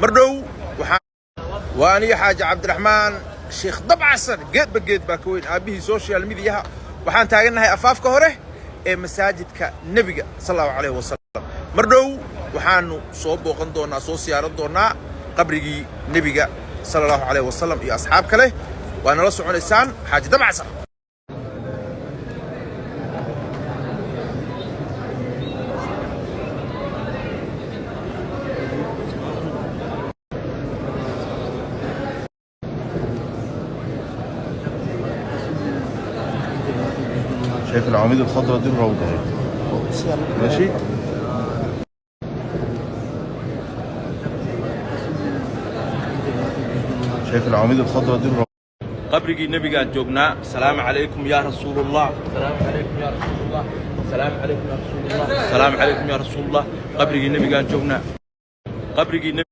Mar dhow waxaa waa aniga, Xaaji Cabdiraxmaan Sheekh Dabcasan, geedba geed baa ka weyn, aabbihii social mediaha. Waxaan taagannahay afaafka hore ee masaajidka Nebiga, sal Allahu calayhi wasalam. Mar dhow waxaanu soo booqan doonaa, soo siyaaran doonaa qabrigii Nebiga, sala Allahu calayhi wasalam, iyo asxaab kale. Waa nala soconaysaan, Xaaji Dabcasan. شايف العواميد الخضراء دي؟ الروضة اهي، ماشي. شايف العواميد الخضراء دي؟ الروضة. Qabrigii Nebigaan joognaa. Asalaamu calaykum yaa Rasuulullah, asalaamu calaykum yaa Rasuulullah, asalaamu calaykum yaa Rasuulullah, asalaamu calaykum yaa Rasuulullah. Qabrigii Nebigaan joognaa, qabrigii.